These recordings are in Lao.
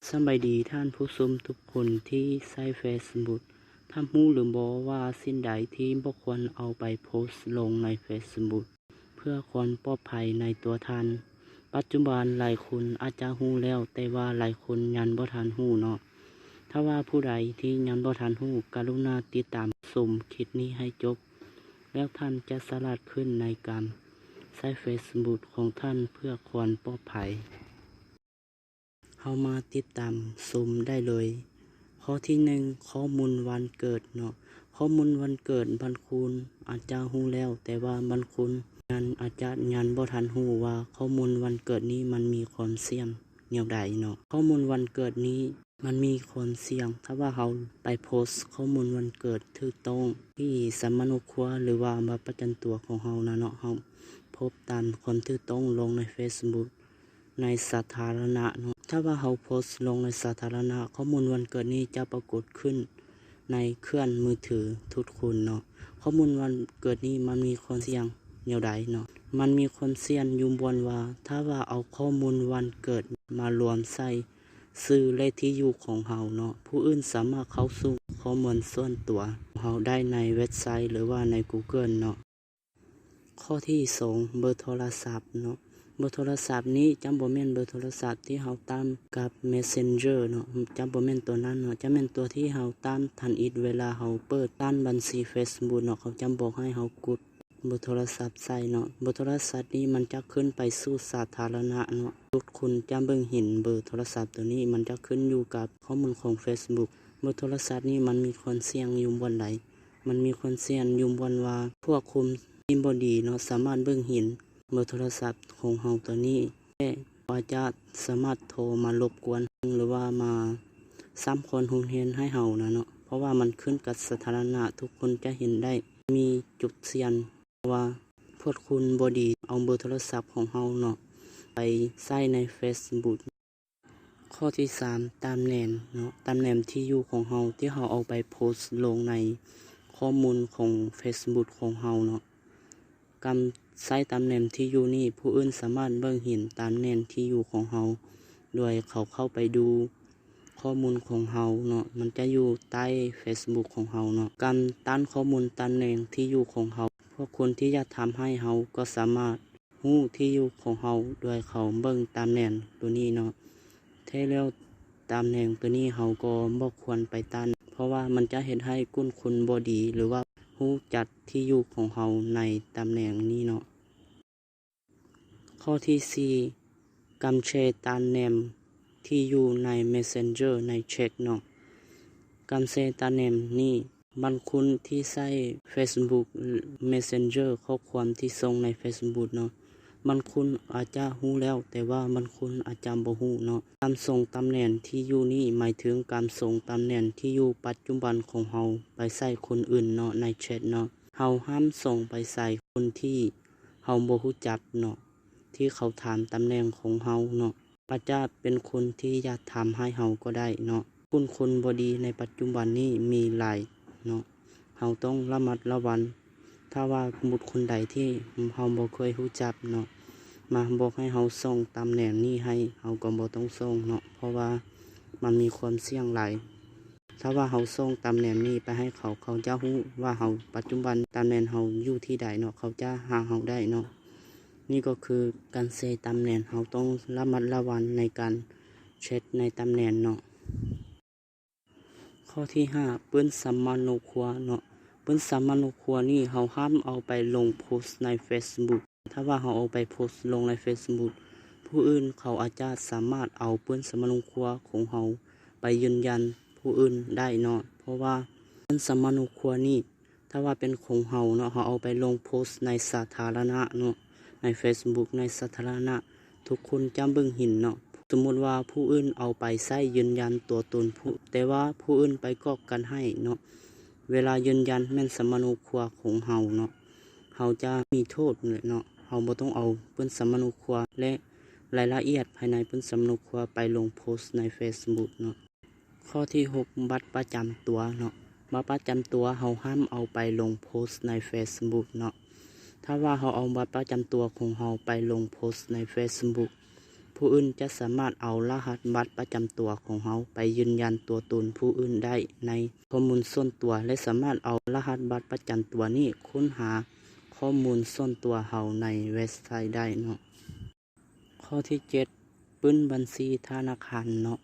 ສະບາຍດີທ່ານຜູ້ຊົມທຸກຄົນທີ່ໃຊ້ເຟສບຸກ. ທ່ານຮູ້ຫຼືບໍ່ວ່າສິ່ງໃດທີ່ບໍ່ຄວນເອົາໄປໂພສລົງໃນເຟສບຸກ ເພື່ອຄວາມປອດໄພໃນຕົວທ່ານ? ປັດຈຸບັນຫຼາຍຄົນອາດຈະຮູ້ແລ້ວ, ແຕ່ວ່າຫຼາຍຄົນຍັງບໍ່ທັນຮູ້ເນາະ. ຖ້າວ່າຜູ້ໃດທີ່ຍັງບໍ່ທັນຮູ້, ກະລຸນາຕິດຕາມຊົມຄລິບນີ້ໃຫ້ຈົບ, ແລ້ວທ່ານຈະສະຫຼາດຂຶ້ນໃນການໃຊ້ເຟສບຸກຂອງທ່ານເພື່ອຄວາມປອດໄພ. ເຮົາມາຕິດຕາມຊົມໄດ້ເລີຍ. ຂໍ້ທີໜຶ່ງ, ຂໍ້ມູນວັນເກີດເນາະ. ຂໍ້ມູນວັນເກີດ, ບາງຄົນອາດຈະຮູ້ແລ້ວ, ແຕ່ວ່າບາງຄົນຍັງອາດຈະຍັງບໍ່ທັນຮູ້ວ່າຂໍ້ມູນວັນເກີດນີ້ມັນມີຄວາມສ່ຽງແນວໃດເນາະ. ຂໍ້ມູນວັນເກີດນີ້ມັນມີຄວາມສ່ຽງ, ຖ້າວ່າເຮົາໄປໂພສຂໍ້ມູນວັນເກີດຖືກຕ້ອງທີ່ສຳມະໂນຄົວ ຫຼືວ່າບັດປະຈຳຕົວຂອງເຮົານະເນາະ, ເຮົາໂພສຕາມຄວາມຖືກຕ້ອງລົງໃນເຟສບຸກ ໃນສາທາລະນະເນາະ. ຖ້າວ່າເຮົາໂພສລົງໃນສາທາລະນະ, ຂໍ້ມູນວັນເກີດນີ້ຈະປາກົດຂຶ້ນໃນເຄື່ອງມືຖືທຸກຄົນເນາະ. ຂໍ້ມູນວັນເກີດນີ້ມັນມີຄວາມສ່ຽງແນວໃດເນາະ? ມັນມີຄວາມສ່ຽງຢູ່ບ່ອນວ່າ ຖ້າວ່າເອົາຂໍ້ມູນວັນເກີດມາລວມໃສ່ຊື່ ແລະ ທີ່ຢູ່ຂອງເຮົາເນາະ, ຜູ້ອື່ນສາມາດເຂົ້າສູ່ຂໍ້ມູນສ່ວນຕົວເຮົາໄດ້ໃນເວັບໄຊ ຫຼືວ່າໃນກູເກີນເນາະ. ຂໍ້ທີສອງ, ເບີໂທລະສັບເນາະ. ເບີໂທລະສັບນີ້ຈະບໍ່ແມ່ນເບີໂທລະສັບທີ່ເຮົາຕາມກັບເມສເຊັນເຈີເນາະ, ຈະບໍ່ແມ່ນຕົວນັ້ນເນາະ, ຈະແມ່ນຕົວທີ່ເຮົາຕາມທຳອິດເວລາເຮົາເປີດຕັ້ງບັນຊີເຟສບຸກເນາະ, ເຂົາຈະບອກໃຫ້ເຮົາກົດເບີໂທລະສັບໃສ່ເນາະ. ເບີໂທລະສັບນີ້ມັນຈະຂຶ້ນໄປສູ່ສາທາລະນະເນາະ, ທຸກຄົນຈະເບິ່ງເຫັນເບີໂທລະສັບຕົວນີ້, ມັນຈະຂຶ້ນຢູ່ກັບຂໍ້ມູນຂອງເຟສບຸກ. ເບີໂທລະສັບນີ້ມັນມີຄວາມສ່ຽງຢູ່ບ່ອນໃດ? ມັນມີຄວາມສ່ຽງຢູ່ບ່ອນວ່າພວກຄົນທີ່ບໍ່ດີເນາະ ສາມາດເບິ່ງເຫັນເບີໂທລະສັບຂອງເຮົາຕົວນີ້ ແລະ ອາດຈະສາມາດໂທມາລົບກວນ ຫຼືວ່າມາສ້າງຄວາມຮຸນແຮງໃຫ້ເຮົານະເນາະ, ເພາະວ່າມັນຂຶ້ນກັບສາທາລະນະ ທຸກຄົນຈະເຫັນໄດ້. ມີຈຸດສ່ຽງວ່າພວກຄົນບໍ່ດີເອົາເບີໂທລະສັບຂອງເຮົາເນາະ ໄປໃຊ້ໃນເຟສບຸກ. ຂໍ້ທີສາມ, ຕຳແໜ່ງເນາະ, ຕຳແໜ່ງທີ່ຢູ່ຂອງເຮົາທີ່ເຮົາເອົາໄປໂພສລົງໃນຂໍ້ມູນຂອງເຟສບຸກຂອງເຮົາເນາະ. ການໃຊ້ຕຳແໜ່ງທີ່ຢູ່ນີ້ ຜູ້ອື່ນສາມາດເບິ່ງເຫັນຕຳແໜ່ງທີ່ຢູ່ຂອງເຮົາ ໂດຍເຂົາເຂົ້າໄປດູຂໍ້ມູນຂອງເຮົາເນາະ, ມັນຈະຢູ່ໃຕ້ເຟສບຸກຂອງເຮົາເນາະ. ການຕັ້ງຂໍ້ມູນຕຳແໜ່ງທີ່ຢູ່ຂອງເຮົາ, ພວກຄົນທີ່ຢາກທຳຮ້າຍເຮົາກໍສາມາດ ຮູ້ທີ່ຢູ່ຂອງເຮົາໂດຍເຂົາເບິ່ງຕຳແໜ່ງໂຕນີ້ເນາະ. ແທ້ແລ້ວຕຳແໜ່ງໂຕນີ້ເຮົາກໍບໍ່ຄວນໄປຕັ້ງ ເພາະວ່າມັນຈະເຮັດໃຫ້ກຸ່ມຄົນບໍ່ດີ ຫຼືວ່າຮູ້ຈັກທີ່ຢູ່ຂອງເຮົາໃນຕຳແໜ່ງນີ້ເນາະ. ຂໍ້ທີສີ່, ການແຊຕຳແໜ່ງ ທີ່ຢູ່ໃນເມສເຊັນເຈີ ໃນແຊັດເນາະ. ການແຊຕຳແໜ່ງນີ້ ບາງຄົນທີ່ໃຊ້ເຟສບຸກເມສເຊັນເຈີ ຂໍ້ຄວາມທີ່ສົ່ງໃນເຟສບຸກເນາະ, ບາງຄົນອາດຈະຮູ້ແລ້ວ ແຕ່ວ່າບາງຄົນອາດຈະບໍ່ຮູ້ເນາະ. ການສົ່ງຕຳແໜ່ງທີ່ຢູ່ນີ້ ໝາຍເຖິງການສົ່ງຕຳແໜ່ງທີ່ຢູ່ປັດຈຸບັນຂອງເຮົາໄປໃສ່ຄົນອື່ນເນາະ ໃນແຊັດເນາະ. ເຮົາຫ້າມສົ່ງໄປໃສ່ຄົນທີ່ເຮົາບໍ່ຮູ້ຈັກເນາະ. ທີ່ເຂົາຖາມຕຳແໜ່ງຂອງເຮົາເນາະ, ອາດຈະເປັນຄົນທີ່ຢາກທຳຮ້າຍເຮົາກໍໄດ້ເນາະ. ກຸ່ມຄົນບໍ່ດີໃນປັດຈຸບັນນີ້ມີຫຼາຍເນາະ, ເຮົາຕ້ອງລະມັດລະວັງ. ຖ້າວ່າບຸກຄົນໃດທີ່ເຮົາບໍ່ເຄີຍຮູ້ຈັກເນາະ ມາບອກໃຫ້ເຮົາສົ່ງຕຳແໜ່ງນີ້ໃຫ້, ເຮົາກໍບໍ່ຕ້ອງສົ່ງເນາະ, ເພາະວ່າມັນມີຄວາມສ່ຽງຫຼາຍ. ຖ້າວ່າເຮົາສົ່ງຕຳແໜ່ງນີ້ໄປໃຫ້ເຂົາ, ເຂົາຈະຮູ້ວ່າເຮົາ ປັດຈຸບັນຕຳແໜ່ງເຮົາຢູ່ທີ່ໃດເນາະ, ເຂົາຈະຫາເຮົາໄດ້ເນາະ. ນີ້ກໍຄືການແຊຕຳແໜ່ງ, ເຮົາຕ້ອງລະມັດລະວັງໃນການແຊັດໃນຕຳແໜ່ງເນາະ. ຂໍ້ທີຫ້າ, ປືນສຳມະໂນຄົວເນາະ. ປືນສຳມະໂນຄົວນີ້ ເຮົາຫ້າມເອົາໄປລົງໂພສໃນເຟສບຸກ. ຖ້າວ່າເຮົາເອົາໄປໂພສລົງໃນເຟສບຸກ, ຜູ້ອື່ນເຂົາອາດຈະສາມາດເອົາປືນສຳມະໂນຄົວຂອງເຮົາໄປຢືນຢັນຜູ້ອື່ນໄດ້ເນາະ. ເພາະວ່າປືນສຳມະໂນຄົວນີ້ ຖ້າວ່າເປັນຂອງເຮົາເນາະ, ເຮົາເອົາໄປລົງໂພສໃນສາທາລະນະເນາະ, ໃນເຟສບຸກໃນສາທາລະນະ, ທຸກຄົນຈະເບິ່ງເຫັນເນາະ. ສົມມຸດວ່າຜູ້ອື່ນເອົາໄປໃຊ້ຢືນຢັນຕົວຕົນຜູ້, ແຕ່ວ່າຜູ້ອື່ນໄປກອກກັນໃຫ້ເນາະ, ເວລາຢືນຢັນແມ່ນສຳມະໂນຄົວຂອງເຮົາເນາະ, ເຮົາຈະມີໂທດເນາະ. ເຮົາບໍ່ຕ້ອງເອົາປຶ້ນສຳມະໂນຄົວ ແລະ ລາຍລະອຽດພາຍໃນປຶ້ນສຳມະໂນຄົວໄປລົງໂພສໃນເຟສບຸກເນາະ. ຂໍ້ທີຫົກ ບັດປະຈຳຕົວເນາະ. ບັດປະຈຳຕົວເຮົາຫ້າມເອົາໄປລົງໂພສໃນເຟສບຸກເນາະ. ຖ້າວ່າເຮົາເອົາບັດປະຈຳຕົວຂອງເຮົາໄປລົງໂພສໃນເຟສບຸກ, ຜູ້ອື່ນຈະສາມາດເອົາລະຫັດບັດປະຈຳຕົວຂອງເຮົາໄປຢືນຢັນຕົວຕົນຜູ້ອື່ນໄດ້ໃນຂໍ້ມູນສ່ວນຕົວ ແລະ ສາມາດເອົາລະຫັດບັດປະຈຳຕົວນີ້ຄົ້ນຫາຂໍ້ມູນສ່ວນຕົວເຮົາໃນເວັບໄຊໄດ້ເນາະ. ຂໍ້ທີເຈັດ ປຶ້ມບັນຊີທະນາຄານເນາະ.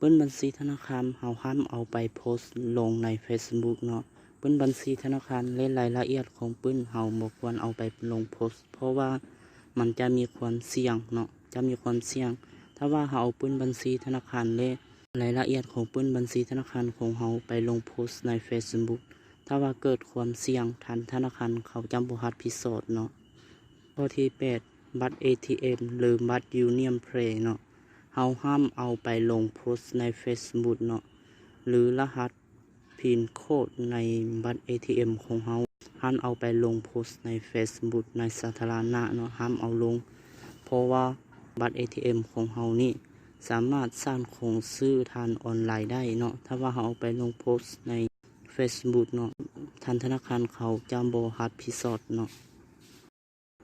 ປຶ້ມບັນຊີທະນາຄານ ເຮົາຫ້າມເອົາໄປໂພສລົງໃນເຟສບຸກເນາະ. ປຶ້ມບັນຊີທະນາຄານ ແລະ ລາຍລະອຽດຂອງປຶ້ມ ເຮົາບໍ່ຄວນເອົາໄປລົງໂພສ ເພາະວ່າມັນຈະມີຄວາມສ່ຽງເນາະ, ຈະມີຄວາມສ່ຽງ. ຖ້າວ່າເຮົາເອົາປຶ້ມບັນຊີທະນາຄານ ແລະ ລາຍລະອຽດຂອງປຶ້ມບັນຊີທະນາຄານຂອງເຮົາໄປລົງໂພສໃນເຟສບຸກ, ຖ້າວ່າເກີດຄວາມສ່ຽງ, ທາງທະນາຄານເຂົາຈະບໍ່ຮັບຜິດຊອບເນາະ. ຂໍ້ທີແປດ ບັດເອທີເອັມ ຫຼື ບັດຢູນຽນເພລເນາະ. ເຮົາຫ້າມເອົາໄປລົງໂພສໃນເຟສບຸກເນາະ ຫຼື ລະຫັດພິນໂຄດໃນບັດເອທີເອັມຂອງເຮົາ. ຫ້າມເອົາໄປລົງໂພສໃນເຟສບຸກໃນສາທາລະນະເນາະ, ຫ້າມເອົາລົງ ເພາະວ່າບັດເອທີເອັມຂອງເຮົານີ້ສາມາດສ້າງຂອງຊື້ທາງອອນລາຍໄດ້ເນາະ. ຖ້າວ່າເຮົາເອົາໄປລົງໂພສໃນເຟສບຸກເນາະ, ທາງທະນາຄານເຂົາຈະບໍ່ຮັບຜິດຊອບເນາະ.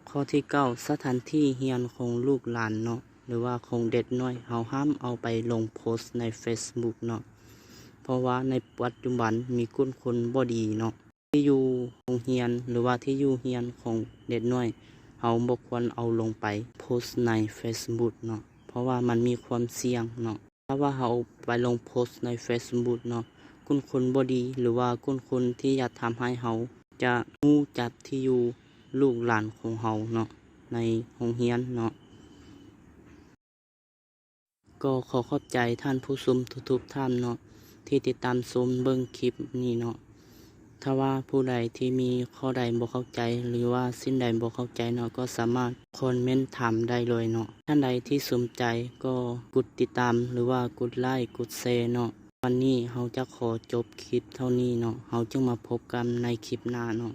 ຂໍ້ທີເກົ້າ ສະຖານທີ່ຮຽນຂອງລູກຫຼານເນາະ ຫຼືວ່າຂອງເດັກນ້ອຍ, ເຮົາຫ້າມເອົາໄປລົງໂພສໃນເຟສບຸກເນາະ ເພາະວ່າໃນປັດຈຸບັນມີກຸ່ມຄົນບໍ່ດີເນາະ ທີ່ຢູ່ໂຮງຮຽນ ຫຼືວ່າທີ່ຢູ່ຮຽນຂອງເດັກນ້ອຍ, ເຮົາບໍ່ຄວນເອົາລົງໄປໂພສໃນເຟສບຸກເນາະ ເພາະວ່າມັນມີຄວາມສ່ຽງເນາະ. ຖ້າວ່າເຮົາໄປລົງໂພສໃນເຟສບຸກເນາະ, ກຸ່ມຄົນບໍ່ດີ ຫຼືວ່າກຸ່ມຄົນທີ່ຢາກທຳຮ້າຍເຮົາ ຈະຮູ້ຈັກທີ່ຢູ່ລູກຫຼານຂອງເຮົາເນາະ ໃນໂຮງຮຽນເນາະ. ກໍຂໍຂອບໃຈທ່ານຜູ້ຊົມທຸກໆທ່ານເນາະ ທີ່ຕິດຕາມຊົມເບິ່ງຄລິບນີ້ເນາະ. ຖ້າວ່າຜູ້ໃດທີ່ມີຂໍ້ໃດບໍ່ເຂົ້າໃຈ ຫຼືວ່າສິ່ງໃດບໍ່ເຂົ້າໃຈເນາະ, ກໍສາມາດຄອມເມັນຖາມໄດ້ເລີຍເນາະ. ທ່ານໃດທີ່ສົນໃຈກໍກົດຕິດຕາມ ຫຼືວ່າກົດໄລຄ໌ ກົດແຊເນາະ. ວັນນີ້ເຮົາຈະຂໍຈົບຄລິບເທົ່ານີ້ເນາະ, ເຮົາຈຶ່ງມາພົບກັນໃນຄລິບໜ້າເນາະ.